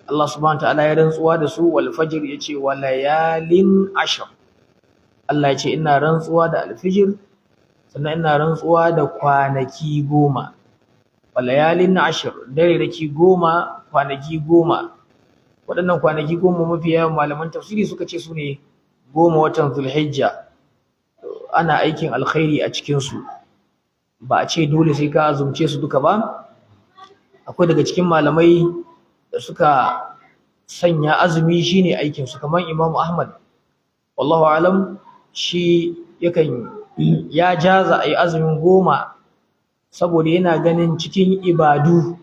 Allah subhanahu ta'ala ya rantsuwa da su. Wal fajr, yace wa layalin ashr. Allah yace ina rantsuwa da alfijir, sannan ina rantsuwa da kwanaki 10. Wa layalin ashr, dareraki 10, kwanaki 10. Waɗannan kwanaki 10, mafi yawan malaman tafsiri suka ce su ne 10 watan Zulhijja. Ana aikin alkhairi a cikin su, ba a ce dole sai ka azumce su duka ba. Akwai daga cikin malamai da suka sanya azumi shine aikin su, kamar Imam Ahmad, wallahu alam. Shi yakan ya jaza ayi azumin 10, saboda yana ganin cikin ibadu,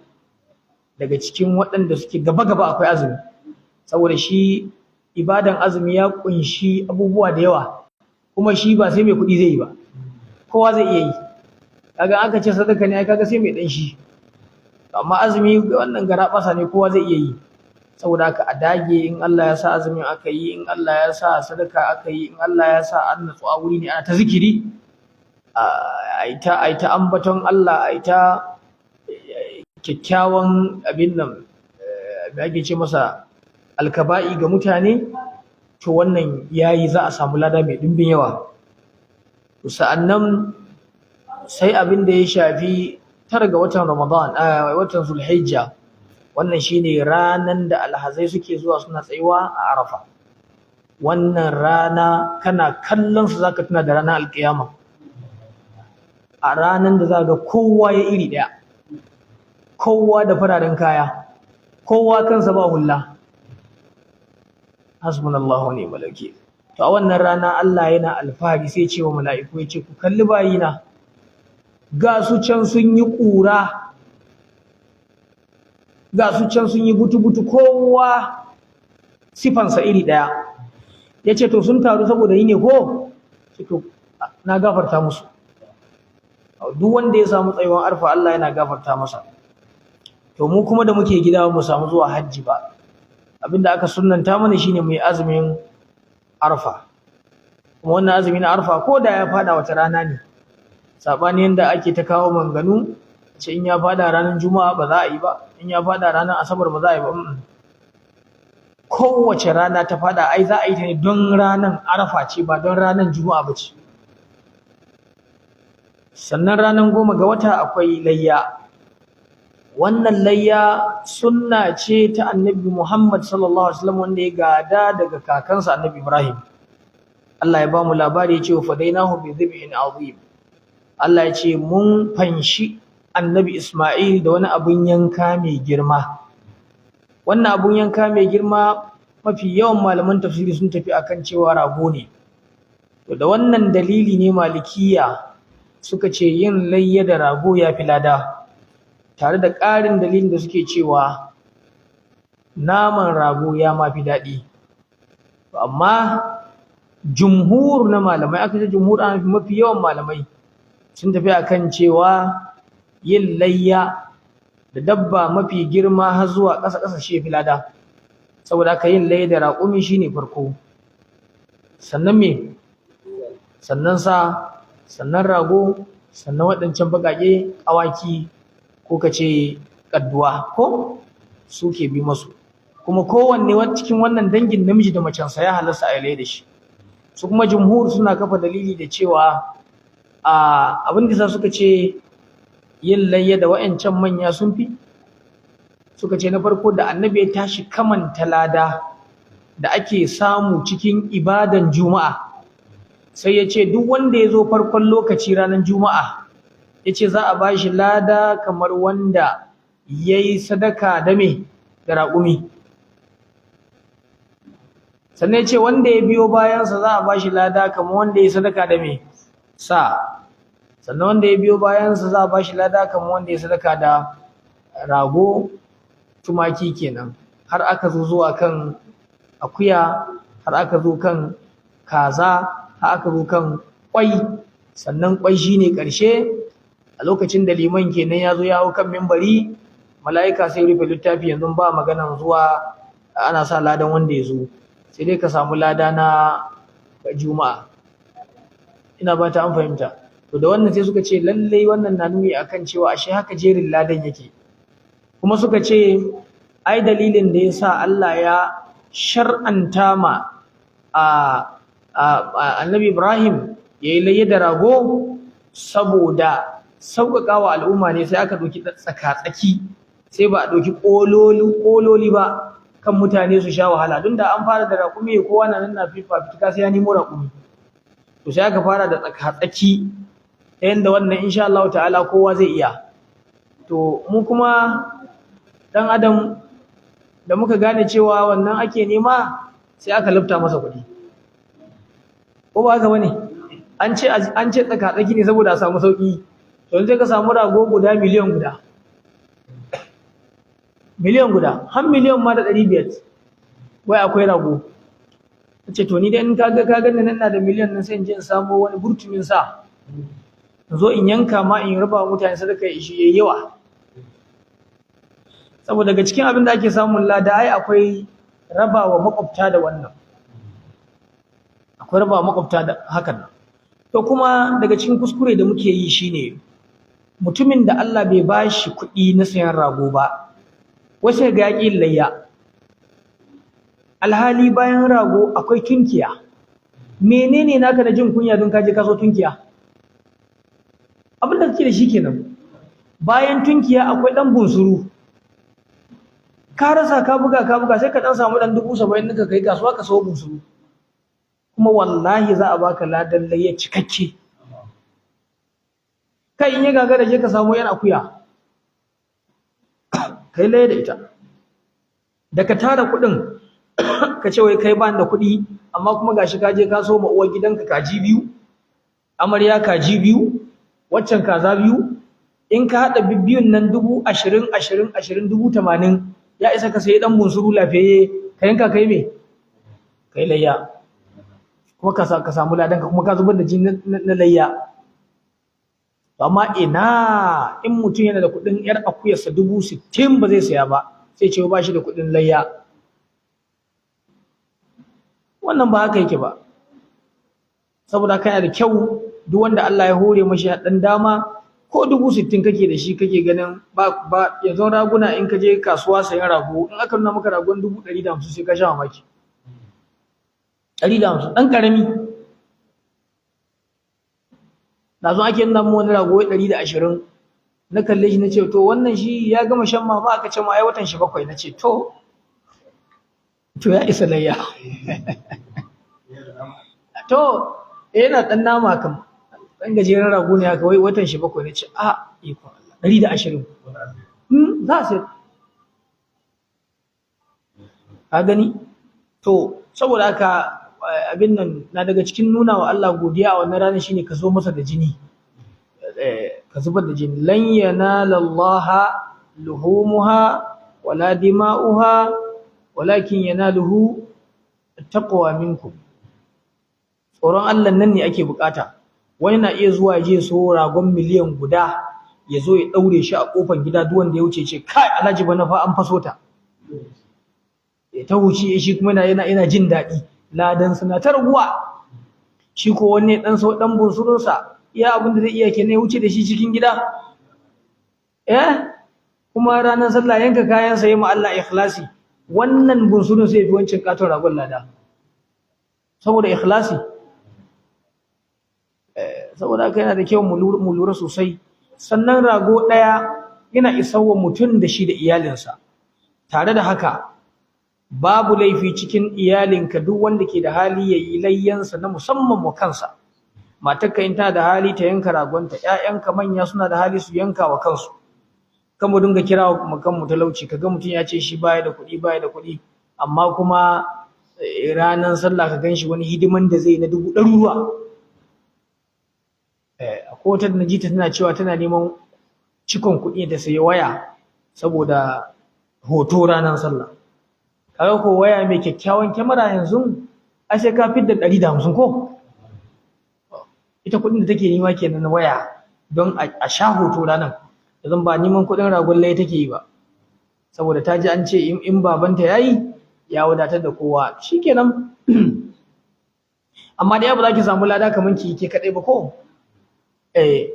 daga cikin waɗanda suke gaba-gaba akwai azumi, saboda shi ibadan azumi ya kunshi abubuwa da yawa, kuma shi ba sai mai kuɗi zai yi ba, kowa zai iya yi. Kaga aka ce sadaka ne, ai kaga sai mai dan shi, amma azumi wannan garabasa ne, kowa zai iya yi. Saboda haka a dage. In Allah ya sa azumin aka yi, in Allah ya sa sadaka aka yi, in Allah ya sa an natsu a wuri ne ana ta zikiri, a ta ambaton Allah, a ta kyakkyawan abin nan, me ake ce masa, alkaba'i ga mutane, to wannan yayi, za a samu lada mai dimbin yawa. To sa'annan sai abin da ya shafi 9 ga watan Ramadan, watan Zulhijja. Wannan shine ranan da alhazai suke zuwa suna tsayuwa a Arafa. Wannan rana kana kallon su zaka tuna da ranar alkiyama, a ranan da zaka ga kowa ya iri daya, kowa da fararen kaya, kowa kansa ba hulla. Hasbunallahu wa ni'mal wakeel. To a wannan rana Allah yana alfahari, sai ce wa mala'iku, ya ce, "Ku kalli bayina, ga su can sun yi ƙura, ga su can sun yi butu-butu, kowa sifansa iri ɗaya." Ya ce, "To sun taru saboda yi ne ko? To na gafarta musu." Duk wanda ya samu tsayuwan Arfa, Allah yana gafarta masa. To mu kuma da muke gida mu samu zuwa hajji ba, abinda aka sunnanta mana shine mu yi azumin Arfa. Kuma wannan azumi na Arfa, ko da ya fada wata rana ne, sabani yanda ake ta kawo manganu, ce in ya fada ranar Juma'a ba za a yi ba, in ya fada ranar Asabar ba za a yi ba. Kowace rana ta fada, ai za a yi ta ne don ranar Arfa ce, ba don ranar Juma'a ba ce. Sannan ranar 10 ga wata akwai layya. Wannan layya sunna ce ta Annabi Muhammad sallallahu alaihi wasallam, wanda ya gada daga kakansa Annabi Ibrahim. Allah ya ba mu labari, ya ce, "Fadainahu bi dhibhin azim." Allah ya ce mun fanshi Annabi Ismail da wani abun yanka mai girma. Wannan abun yanka mai girma, mafi yawan malaman tafsiri sun tafi akan cewa rago ne. To da wannan dalili ne Malikiya suka ce yin layya da rago ya fi lada, tare da ƙarin dalilin da suke cewa naman rago ya ma fi daɗi. Amma jumhur na malamai, aka ce jumhur ana mafi yawan malamai, sun tafi akan cewa yin layya da dabba mafi girma har zuwa ƙasa ƙasa shi fi lada. Saboda haka yin layya da raƙumi shine farko, sannan me, sannan sa, sannan rago, sannan waɗancan baƙaƙe, awaki ko ka ce ƙadduwa, ko suke bi masu. Kuma kowanne cikin wannan dangin, namiji da macensa, ya halasta a yi da shi. Su kuma jumhur suna kafa dalili da cewa a abin da suka ce yin layya da wa'ancan manya sun fi, suka ce na farko, da Annabi ya tashi kamanta lada da ake samu cikin ibadan Juma'a, sai ya ce duk wanda ya zo farkon lokaci ranar Juma'a, ya ce za a ba shi lada kamar wanda ya yi sadaka da me, da raƙumi. Sannan ya ce wanda ya biyo bayansa za a ba shi lada kamar wanda ya yi sadaka da me, sa. Sannan wanda ya biyo bayansa za a ba shi lada kamar wanda ya sadaka da rago, tumaki kenan, har aka zo zuwa kan akuya, har aka zo kan kaza, har aka zo kan kwai. Sannan kwai shine ƙarshe. A lokacin da liman kenan ya zo ya hau kan mimbari, mala'ika sai rufe littafi. Yanzu ba maganan zuwa ana sa ladan wanda ya zo, sai dai ka samu lada na Juma'a. Ina ba ta an fahimta. To da wannan sai suka ce lallai wannan na nuni akan cewa ashe haka jerin ladan yake. Kuma suka ce Ai dalilin da yasa Allah ya shar'anta ma a Annabi Ibrahim yayi layya da rago saboda sauƙaƙawa al'umma ne, sai aka ɗauki tsaka-tsaki, sai ba a ɗauki ƙololi ba kan mutane su sha wahala. Don da an fara da raƙumi, kowa na nan na fifa fitika sai ya nemo raƙumi. To sai aka fara da tsaka-tsaki ta yanda wannan insha Allah ta'ala kowa zai iya. To mu kuma dan adam da muka gane cewa wannan ake nema, sai aka lafta masa kuɗi, ko ba haka bane? An ce tsaka-tsaki ne saboda a samu sauki. To sai ka samu rago guda miliyan guda, miliyan guda har miliyan ma da 500, wai akwai rago. Ce to ni dai in ka ga nan ina da miliyan nan, sai in je in samo wani burtumin sa, in zo in yanka ma, in raba mutane sadaka, shi yayi yawa. Saboda daga cikin abin da ake samun lada ai akwai rabawa makwabta da wannan, akwai rabawa makwabta da hakan. To kuma daga cikin kuskure da muke yi shine mutumin da Allah bai bashi kuɗi na sayan rago ba, wasu ga yaƙi layya, alhali bayan rago akwai tunkiya. Menene naka da jin kunya don kaje ka so tunkiya? Abin da kake da shi kenan. Bayan tunkiya akwai dan bunsuru. Ka rasa, ka buga, ka buga, sai ka dan samu dan 70,000 ɗinka, kai kasuwa ka sayo bunsuru, kuma wallahi za a baka ladan layya cikakke. Kai, in ya gagara, je ka samu yan akuya kai layya da ita, da ka tara kuɗin ka ce wai kai ba da kuɗi, amma kuma gashi ka je ka so ma uwar gidanka kaji biyu, amarya kaji biyu, waccan kaza biyu. In ka haɗa biyun nan, 20,000, 20, 20, 80,000 ya isa ka sayi ɗan bunsuru lafiyayye ka yanka, kai me, kai layya, kuma ka samu ladan ka, kuma ka zubar da jini na layya. Amma ina, in mutum yana da kuɗin yar akuyarsa 60,000 ba zai saya ba, sai ce ba shi da kuɗin layya. Wannan ba haka yake ba. Saboda kana da kyau, duk wanda Allah ya hore mashi ɗan dama, ko 60,000 kake da shi, kake ganin ba yanzu raguna, in ka je kasuwa sayan rago, in aka nuna maka ragon 150,000, sai ka sha mamaki. 150, ɗan ƙarami. Da zo ake nuna mu wani rago 120, na kalle shi na ce, "To, wannan shi ya gama shan mama?" Aka ce ma ai watan shi 7. Na ce, To ya isa layya." To yana ɗan nama kam, ɗan gajeren rago ne haka, wai watan shi 7. Na ce, "A ikon Allah, 120 za a sayar." Ka gani? To saboda haka abin nan na daga cikin nuna wa Allah godiya a wannan ranar shine ka zo masa da jini, ka zubar da jini. Lan yanala Allah luhumuha wala dima'uha walakin yanaluhu taqwa minkum. Tsoron Allah nan ne ake bukata. Wani na iya zuwa je so ragon miliyan guda, ya zo ya daure shi a kofar gida, duk wanda ya wuce ce, "Kai, Alhaji, bana fa an faso ta." Ya ta wuce shi kuma yana jin daɗi, ladan suna ta raguwa. Shi ko wanne dan so dan bunsurunsa, iya abin da zai iya kenan, ya wuce da shi cikin gida, eh, kuma ranar sallah yanka kayan sa, yi ma Allah ikhlasi. Wannan bunsurun sai fi wancan katon ragon lada saboda ikhlasi. Saboda haka yana da kyau mu lura sosai. Sannan rago ɗaya yana isarwa mutum da shi da iyalinsa. Tare da haka, babu laifi cikin iyalinka duk wanda ke da hali ya yi layyansa na musamman wa kansa. Matarka in tana da hali ta yanka ragonta, ƴaƴanka manya suna da hali su yanka wa kansu. Kan mu dinga kira wa kanmu talauci. Kaga mutum ya ce shi baya da kuɗi, baya da kuɗi, amma kuma ranar sallah ka ganshi wani hidiman da zai na dubu ɗaruruwa. Akwai wata da naji ta tana cewa tana neman cikon kuɗi ta sayi waya saboda hoto ranar sallah. Kaga ko waya mai kyakkyawan kyamara yanzu ai sai ka fidda 150, ko ita kuɗin da take nema kenan na waya don a sha hoto ranar. Yanzu ba neman kuɗin ragon layya take yi ba, saboda ta ji an ce in babanta yayi ya wadatar da kowa, shikenan. Amma dai ba za ki samu lada kamar ki ke kaɗai ba, ko? Eh,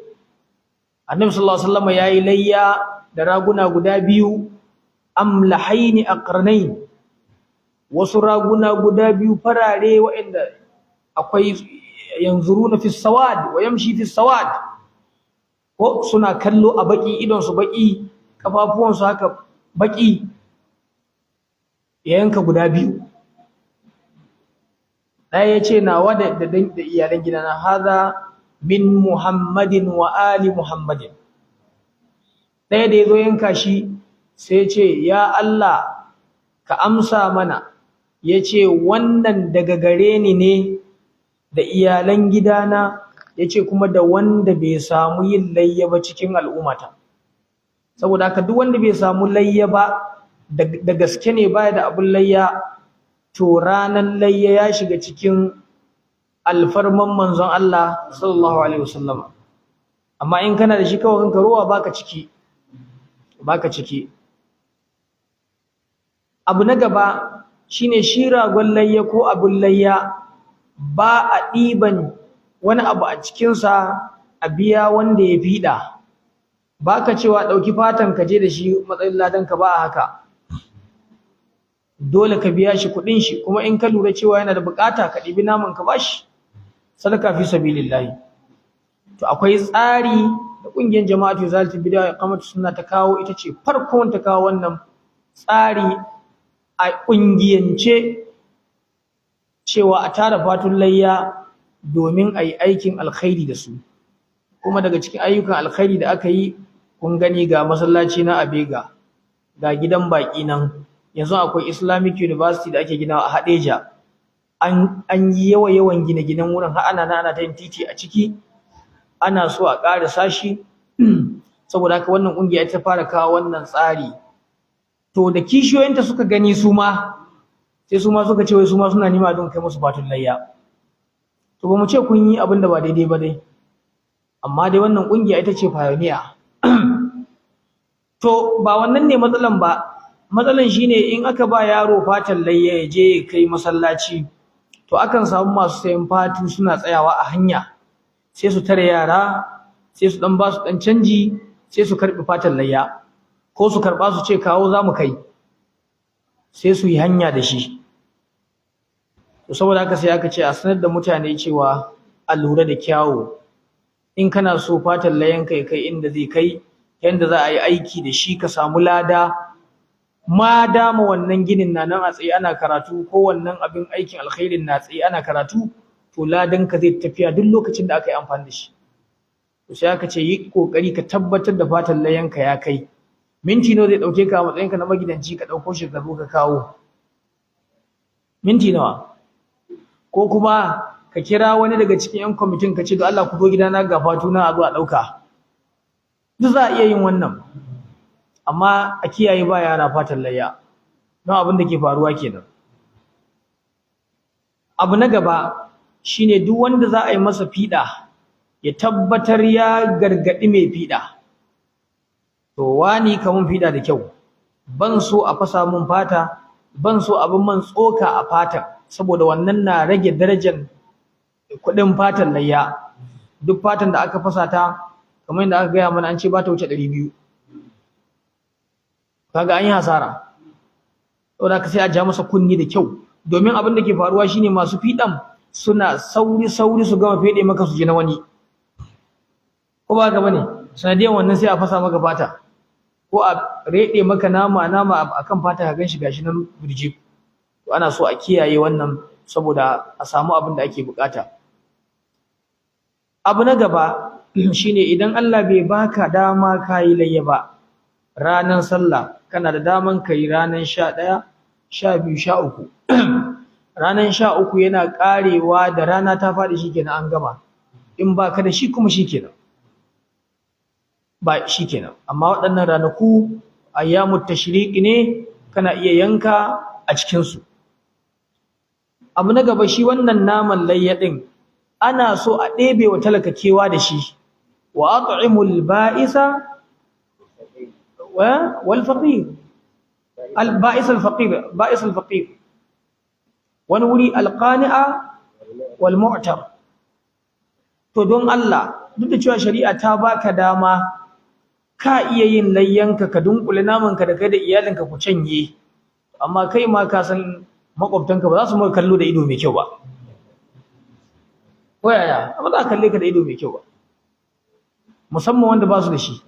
Annabi sallallahu alaihi wasallam yayi layya da raguna guda biyu. Amlahaini aqranain, wasu raguna guda biyu farare waɗanda akwai yanzuruna fi sawad wa yamshi fi sawad, ko suna kallo a baki, idon su baki, kafafuwan su haka baki. Ya yanka guda biyu, ɗaya ya ce nawa da iyalan gidana, hadha min Muhammadin wa ali Muhammadin. Ɗaya da ya zo yanka shi sai ya ce ya Allah ka amsa mana, ya ce wannan daga gare ni ne da iyalan gidana, ya ce kuma da wanda bai samu yin layya ba cikin al'ummata. Saboda haka duk wanda bai samu layya ba da gaske ne baya da abun layya, to ranan layya ya shiga cikin alfarman manzon Allah sallallahu alaihi wasallam. Amma in kana da shi kawai kanka ruwa, baka ciki, baka ciki. Abu na gaba shine shi ragon layya ko abun layya ba a ɗiban wani abu a cikinsa a biya wanda ya fiɗa. Ba ka cewa ɗauki fatan ka je da shi matsayin ladan ka, ba a haka. Dole ka biya shi kuɗin shi, kuma in ka lura cewa yana da buƙata ka ɗibi naman ka bashi sadaka fi sabilillahi. To akwai tsari da ƙungiyar Jama'atu Izalatul Bid'a wa Iqamatus Sunna ta kawo, ita ce farkon ta kawo wannan tsari a ƙungiyance, cewa a tara fatun layya domin a yi aikin alkhairi da su. Kuma daga cikin ayyukan alkhairi da aka yi, kun gani ga masallaci na Abega, ga gidan baƙi nan, yanzu akwai Islamic University da ake ginawa a Hadeja. An yi yawa-yawan gine-ginen wurin, har ana ta yin titi a ciki, ana so a ƙarasa shi. Saboda haka wannan ƙungiya ta fara kawo wannan tsari. To da kishiyoyinta suka gani, su ma sai su ma suka ce wai su ma suna nima don kai musu fatun layya. To ba mu ce kun yi abin da ba daidai ba dai, amma dai wannan ƙungiya ita ce pioneer. To ba wannan ne matsalan ba. Matsalan shine in aka ba yaro fatan layya ya je ya kai masallaci, to akan samu masu sayan fatu suna tsayawa a hanya, sai su tare yara, sai su dan ba su dan canji, sai su karbi fatan layya, ko su karba su ce kawo za mu kai, sai su yi hanya da shi. To saboda haka sai aka ce a sanar da mutane cewa a lura da kyawu. In kana so fatan layyanka ya kai inda zai kai, yanda za a yi aiki da shi ka samu lada, ma dama wannan ginin na nan a tsaye ana karatu, ko wannan abin aikin alkhairin na tsaye ana karatu, to ladan ka zai tafiya duk lokacin da aka yi amfani da shi. To sai aka ce yi kokari ka tabbatar da fatan layyanka ya kai. Minti nawa zai dauke ka a matsayinka na magidanci ka dauko shi ka zo ka kawo? Minti nawa? Ko kuma ka kira wani daga cikin yan kwamitin ka ce don Allah ku zo gidana ga fatuna a zo a dauka. Duk za a iya yin wannan, amma a kiyaye ba yara fatan layya, don abin da ke faruwa kenan. Abu na gaba shine duk wanda za a yi masa fiɗa ya tabbatar ya gargaɗi mai fiɗa. To wani ka mun fiɗa da kyau, ban so a fasa mun fata, ban so abin man tsoka a fatan, saboda wannan na rage darajar kuɗin fatan layya. Duk fatan da aka fasa ta, kamar yadda aka gaya mana, an ce ba ta wuce 200, kaga an yi hasara. Saboda haka sai a ja masa kunni da kyau, domin abin da ke faruwa shine masu fiɗan suna sauri sauri su gama feɗe maka su je na wani, ko ba haka bane? Sanadiyan wannan sai a fasa maka fata ko a reɗe maka nama akan fata, ka ganshi gashi nan birji. To ana so a kiyaye wannan saboda a samu abin da ake bukata. Abu na gaba shine idan Allah bai baka dama kayi layya ba ranan sallah, kana da daman kai ranan 11, 12, 13. Ranan 13 yana karewa da rana ta faɗi, shikenan an gama. In baka da shi kuma shikenan, ba shikenan. Amma waɗannan ranaku ayyamut tashriq ne, kana iya yanka a cikin su. Abu na gaba, shi wannan naman layya din ana so a ɗebe wa talaka kewa da shi. Wa at'imul ba'isa wa wal faqir, al ba'is al faqir, ba'is al faqir, wani wuri al qani'a wal mu'tar. To don Allah, duk da cewa shari'a ta baka dama Ka iya yin layyanka ka dunkule namanka da kai da iyalinka ku canye, amma kai ma ka san makwabtanka ba za su maka kallo da ido mai kyau ba. Ko yaya? Ba za a kalle ka da ido mai kyau ba, musamman wanda ba su da shi.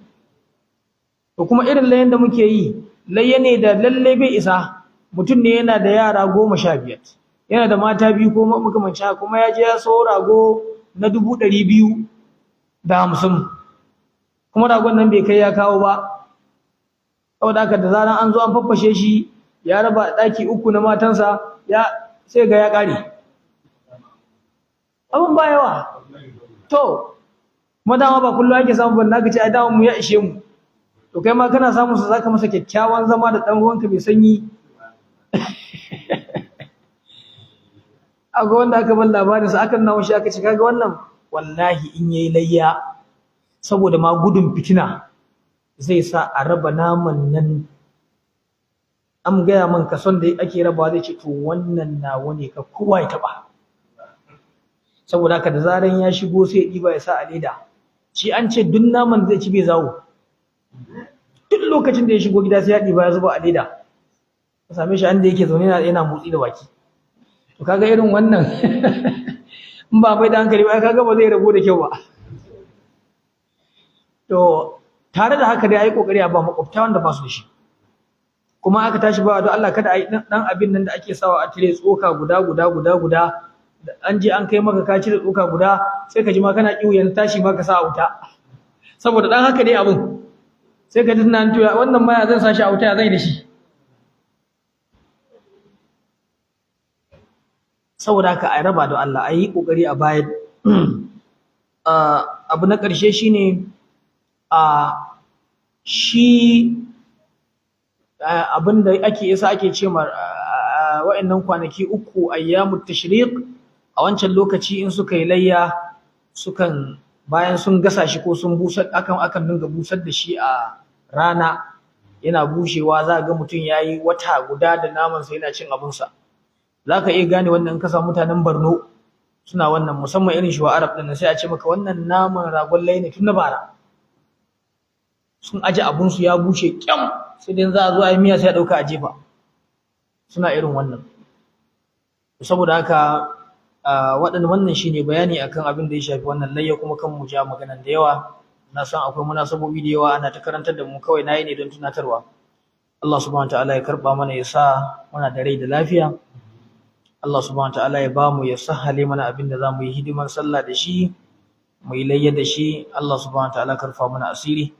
To kuma irin layyan da muke yi, layya ne da lalle bai isa. Mutum ne yana da yara 15, yana da mata 2 ko makamanci haka, kuma ya je ya sayo rago na 250,000, kuma ragon nan bai kai ya kawo ba. Saboda haka da zaran an zo an faffashe shi, ya raba ɗaki 3 na matansa, ya sai ga ya ƙare. Abin ba yawa. To kuma dama ba kullum ake samu ban naka ce ai dama mu ya ishe mu. To kai ma kana samun sa, zaka masa kyakkyawan zama da ɗan ruwanka mai sanyi. Akwai wanda aka bar labarin sa, aka nawo shi aka ce kaga wannan wallahi in yayi layya saboda ma gudun fitina zai sa a raba naman nan. An gaya man kason da ake rabawa, zai ce to wannan nawa ne, ka kowa ya taba. Saboda haka da zaran ya shigo sai ya ɗiba ya sa a leda. Shi an ce duk naman zai ci bai zawo. Duk lokacin da ya shigo gida sai ya ɗiba ya zuba a leda. Ka same shi an da yake zaune yana motsi da baki. To kaga irin wannan in ba bai da hankali ba, kaga ba zai rabo da kyau ba. To tare da haka dai ayi kokari a ba makwabta wanda ba su da shi. Kuma aka tashi ba don Allah kada ayi dan abin nan da ake sawa a tire tsoka guda guda guda guda. An je an kai maka ka cire tsoka guda, sai ka ji ma kana kiuyan tashi ma ka sa a wuta. Saboda dan haka dai abun sai ka ji tunanin to wannan ma ya zan sa shi a wuta, ya zan yi da shi. Saboda haka a raba don Allah, a yi kokari a bayar. Abu na ƙarshe shine a shi abin da ake yasa ake ce ma wa'annan kwanaki 3 ayyamut tashriq. A wancan lokaci in suka yi layya, sukan bayan sun gasa shi ko sun busar, akan dinga busar da shi a rana, yana bushewa. Za ga mutum yayi wata guda da naman sa yana cin abunsa. Za ka iya gane wannan in ka samu mutanen Borno suna wannan, musamman irin shuwa Arab din, sai a ce maka wannan naman ragon layya ne tun na bara. Sun aje abunsu ya bushe kyam, sai dai za a zo a yi miya sai a ɗauka a jefa. Suna irin wannan. Saboda haka waɗannan wannan shine bayani akan abin da ya shafi wannan layya. Kuma kan mu ja maganan da yawa, na san akwai munasabobi da yawa ana ta karantar da mu, kawai nayi ne don tunatarwa. Allah subhanahu wataala ya karba mana, ya sa muna da rai da lafiya. Allah subhanahu wataala ya bamu, ya sahale mana abin da zamu yi hidiman sallah da shi, mu yi layya da shi. Allah subhanahu wataala karfa mana asiri.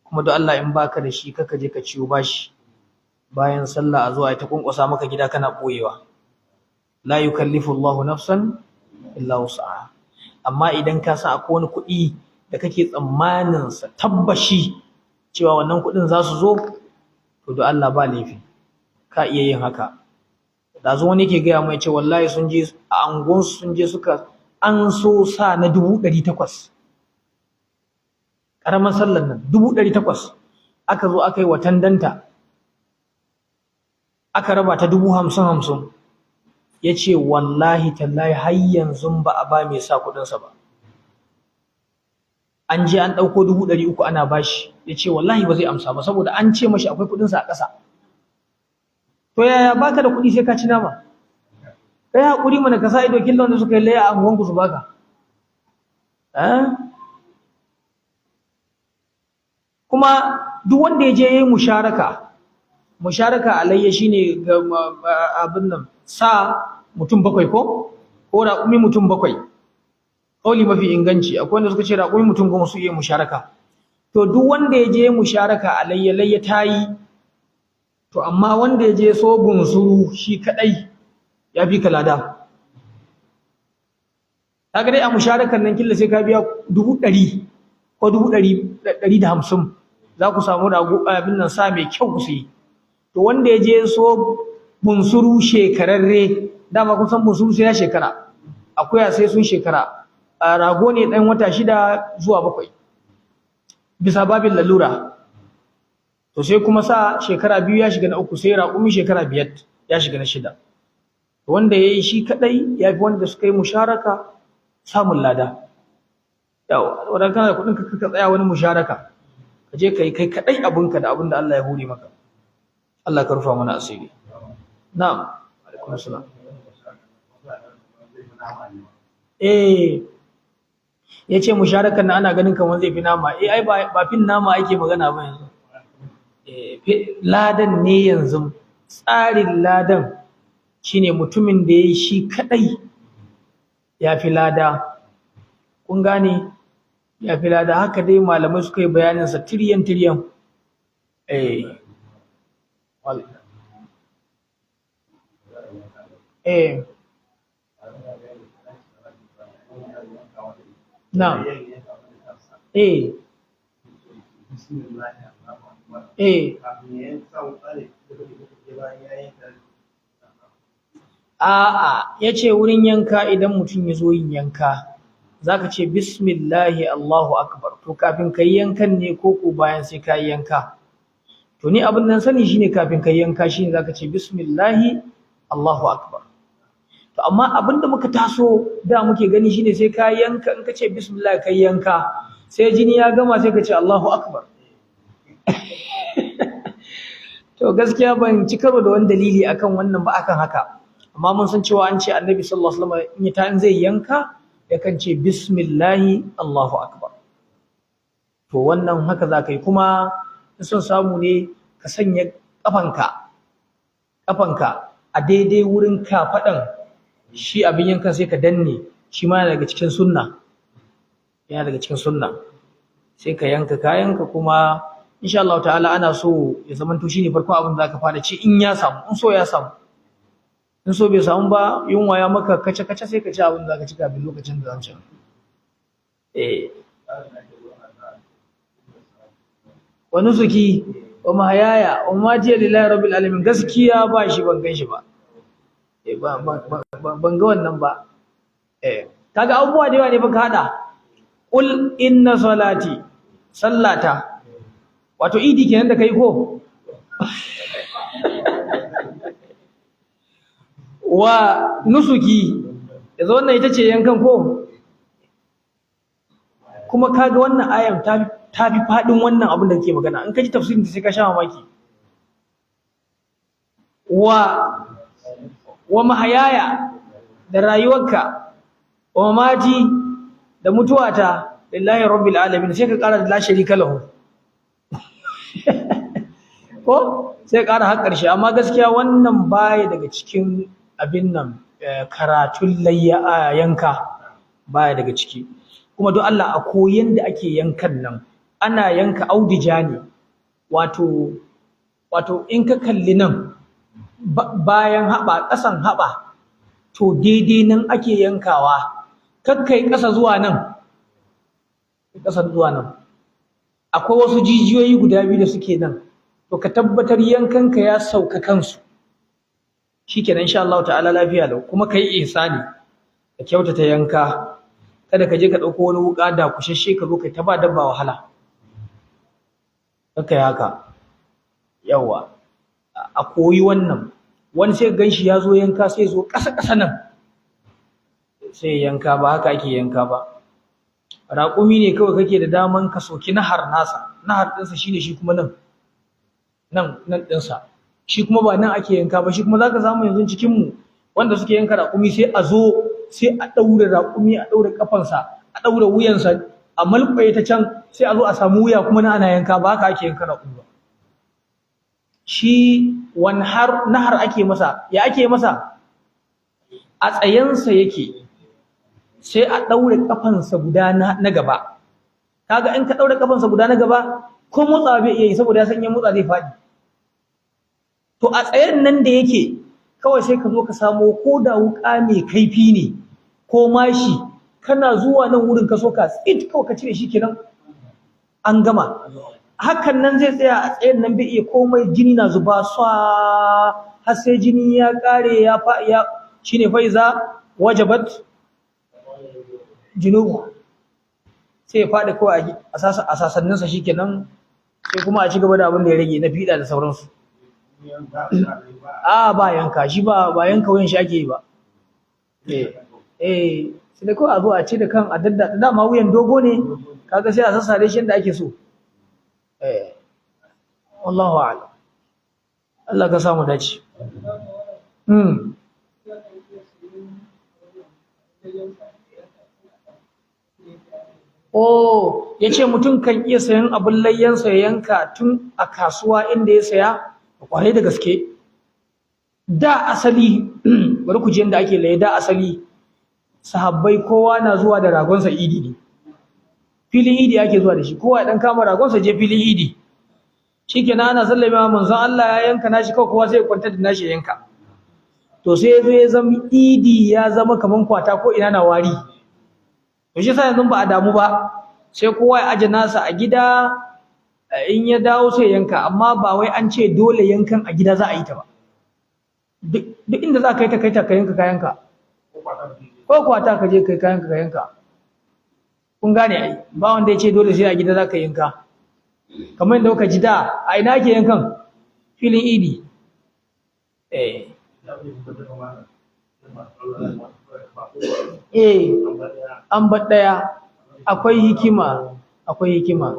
Kuma don Allah in baka da shi kaka je ka ciwo bashi bayan sallah a zo a ta kunkusa maka gida kana boyewa. La yukallifu Allahu nafsan illa wus'aha. Amma idan ka san akwai wani kuɗi da kake tsammanin sa tabbashi cewa wannan kuɗin za su zo, to don Allah ba laifi ka iya yin haka. Dazu wani yake gaya mai ce wallahi sun je a angon sun je suka an so sa na 800,000 ƙaramin sallar nan 800,000 aka zo aka yi watan danta aka raba ta 50,000 ya ce wallahi tallahi har yanzu ba a ba mai sa kuɗinsa ba. An je an ɗauko 300,000 ana bashi, ya ce wallahi ba zai amsa ba saboda an ce mashi akwai kuɗinsa a ƙasa. To yaya baka da kuɗi sai ka ci nama? Kai haƙuri mana ka sa ido killon da suka yi laya a anguwanku su baka. Kuma duk wanda ya je yayi musharaka, musharaka alayya shine ga abin nan sa mutum 7 ko raƙumi mutum 7. Kauli mafi inganci akwai wanda suka ce raƙumi mutum 10 su iya musharaka. To duk wanda ya je musharaka alayya, layya tayi. To amma wanda ya je so bunsuru shi kadai ya fi kalada. Kaga dai a musharakan nan killa sai ka biya 100,000 ko 150,000 za ku samu rago abin nan sa mai kyau ku sayi. To wanda ya je so bunsuru shekararre, dama kun san bunsuru sai ya shekara, akuya sai sun shekara, rago ne dan wata 6 zuwa 7 bisa babin lalura. To sai kuma sa shekara 2 ya shiga na 3, sai raƙumi shekara 5 ya shiga na 6. Wanda yayi shi kadai yafi wanda suka yi musharaka samun lada. Yawa, wadanda kana da kudin ka tsaya wani musharaka, Ka je kai kai kadai abinka da abin da Allah ya hore maka. Allah ka rufa mana asiri. Na'am, alaikum assalam. Eh, yace musharakan nan ana ganin kamar zai fi nama. Eh, ai ba fin nama ake magana ba yanzu. Eh, ladan ne yanzu, tsarin ladan shine mutumin da yayi shi kadai ya fi lada. Kun gane? Ya fi lada. Haka dai malamai suka yi bayanin sa tiryan tiryan. Eh, eh, na'am, eh, eh. A'a, yace wurin yanka idan mutum ya zo yin yanka, zaka ce bismillahi Allahu akbar. To kafin kai yankan ne ko ko bayan sai kai yanka? To ni abin nan sani shine kafin kai yanka shine zaka ce bismillahi Allahu akbar. To amma abin da muka taso da muke gani shine sai ka yanka, in ka ce bismillah kai yanka, sai jini ya gama sai ka ce Allahu akbar. To gaskiya ban ci karo da wani dalili akan wannan ba akan haka. Amma mun san cewa an ce Annabi sallallahu alaihi wasallam in ta in zai yanka yakan ce bismillahi Allahu akbar. To wannan haka zaka yi. Kuma in son samu ne ka sanya kafanka a daidai wurin kafadan shi abin yankan sai ka danne shi ma yana daga cikin sunna, yana daga cikin sunna. Sai ka yanka kayanka kuma insha Allah ta'ala ana so ya zamanto shine farkon abin da zaka fara ci in ya samu, in so ya samu. In so bai samu ba, yunwa ya maka kace kace sai ka ci abin da zaka ci kafin lokacin da zan ci. Eh, wa nusuki wa mahayaya wa mamati lillahi rabbil alamin. Gaskiya ba shi, ban gan shi ba. Eh, ban ga wannan ba. Eh, kaga abubuwa da yawa ne baka hada. Qul inna salati, sallata, wato idi kenan da kai ko wa nusuki, yanzu wannan ita ce yankan ko. Kuma kaga wannan ayan ta fi fadin wannan abin da kake magana. In ka ji tafsirin sai ka sha mamaki. Wa mahayaya, da rayuwarka, wa mamati, da mutuwata, lillahi rabbil alamin. Sai ka kara da la sharika lahu ko sai kara har karshe. Amma gaskiya wannan baya daga cikin abin nan, karatun layya yanka baya daga ciki. Kuma don Allah a koyan da ake yankan nan, ana yanka audija ne, wato in ka kalli nan bayan haɓa, ƙasan haɓa, to daidai nan ake yankawa. Kakkai ƙasa zuwa nan, ƙasa zuwa nan. Akwai wasu jijiyoyi guda biyu da suke nan, to ka tabbatar yankanka ya sauka kansu, shikenan insha Allah ta'ala lafiya lau. Kuma kai ihsani, ka kyautata yanka. Kada ka je ka ɗauko wani wuƙa da kushashe ka zo kai ta ba dabba wahala. Kaka yi haka. Yawa, a koyi wannan. Wani sai ganshi ya zo yanka sai zo ƙasa ƙasa nan sai yanka. Ba haka ake yanka ba. Raƙumi ne kawai kake da daman ka soki nahar nasa. Nahar ɗinsa shine shi kuma nan nan nan ɗinsa, shi kuma ba nan ake yanka ba. Shi kuma zaka samu yanzu cikin mu wanda suke yanka raƙumi, sai a zo sai a ɗaure raƙumi, a ɗaure ƙafansa, a ɗaure wuyansa, a malƙwaye ta can, sai a zo a samu wuya kuma na ana yanka. Ba haka ake yanka raƙumi ba. Shi wanhar nahar ake masa. Ya ake masa? A tsayensa yake, sai a ɗaure ƙafansa guda na gaba. Kaga in ka ɗaure ƙafansa guda na gaba, ko motsawa bai iya yi, saboda ya san in motsa zai faɗi. To a tsayen nan da yake kawai sai ka zo ka samo ko da wuƙa mai kaifi ne ko mashi, kana zuwa nan wurin ka so ka tsit kawai ka cire shi, kenan an gama. Hakan nan zai tsaya a tsayen nan bai iya komai, jini na zuba swa har sai jini ya kare ya fa ya shine fa iza wajabat junubu, sai ya faɗi kawai a sasanninsa, shikenan sai kuma a ci gaba da abin da ya rage na fiɗa da sauransu. A ba yanka shi ba, ba yanka wuyan shi ake yi ba. Eh eh, sai da kawai a zo a ce da kan a dadda, dama wuyan dogo ne, kaga sai a sassare shi yadda ake so. Eh, wallahu a'lam. Allah ka samu dace. Oh, ya ce mutum kan iya sayan abin layyansa ya yanka tun a kasuwa inda ya saya, kwarai da gaske. Da asali, bari ku ji yadda ake laye. Da asali, sahabbai kowa na zuwa da ragonsa idi ne. Filin idi ake zuwa da shi, kowa ya dan kama ragonsa je filin idi. Shikenan ana sallama, manzon Allah ya yanka nashi, kawai kowa sai ya kwantar da nashi ya yanka. To sai ya zo ya zama idi ya zama kaman kwata, ko ina na wari. To shi yasa yanzu ba a damu ba, sai kowa ya aje nasa a gida, in ya dawo sai yanka. Amma ba wai an ce dole yankan a gida za a yi ta ba. Duk inda za ka yi ta, kai ta, ka yanka kayanka, ko kwata ka je kai kayanka ka yanka. Kun gane ai, ba wanda ya ce dole sai a gida za ka yanka. Kamar yadda kuka ji, da a ina ake yankan? Filin idi. Eh eh, an bar ɗaya, akwai hikima, akwai hikima.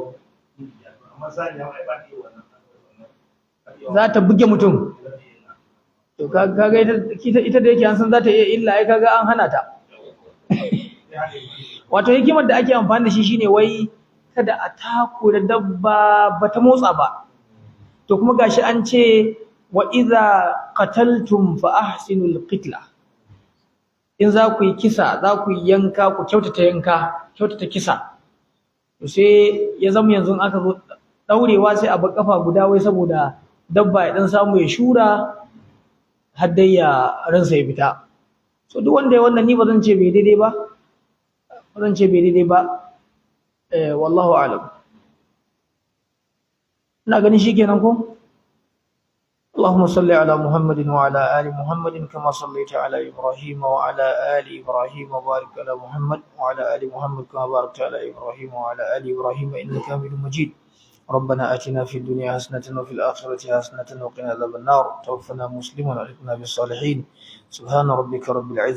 Za ta buge mutum. To kaga ita da yake an san za ta iya illa, ai kaga an hana ta. Wato hikimar da ake amfani da shi shine wai kada a takura dabba ba ta motsa ba. To kuma gashi an ce wa idza qataltum fa ahsinul qitla. In za ku yi kisa, za ku yi yanka, ku kyautata yanka, kyautata kisa. To sai ya zama yanzu aka zo daurewa sai a bar kafa guda, wai saboda dabba ya dan samu ya shura har dai ya ransa ya fita. So duk wanda ya wannan, ni ba zan ce bai daidai ba, ba zan ce bai daidai ba. Eh, wallahu a'lam. Ina ganin shikenan ko. اللهم صل على محمد وعلى آل محمد كما صليت على إبراهيم وعلى آل إبراهيم، وبارك على محمد وعلى آل محمد كما باركت على إبراهيم وعلى آل إبراهيم إنك حميد مجيد. ربنا آتنا في الدنيا حسنة وفي الآخرة حسنة وقنا عذاب النار. توفنا مسلمين والحقنا بالصالحين. سبحان ربك رب العزة.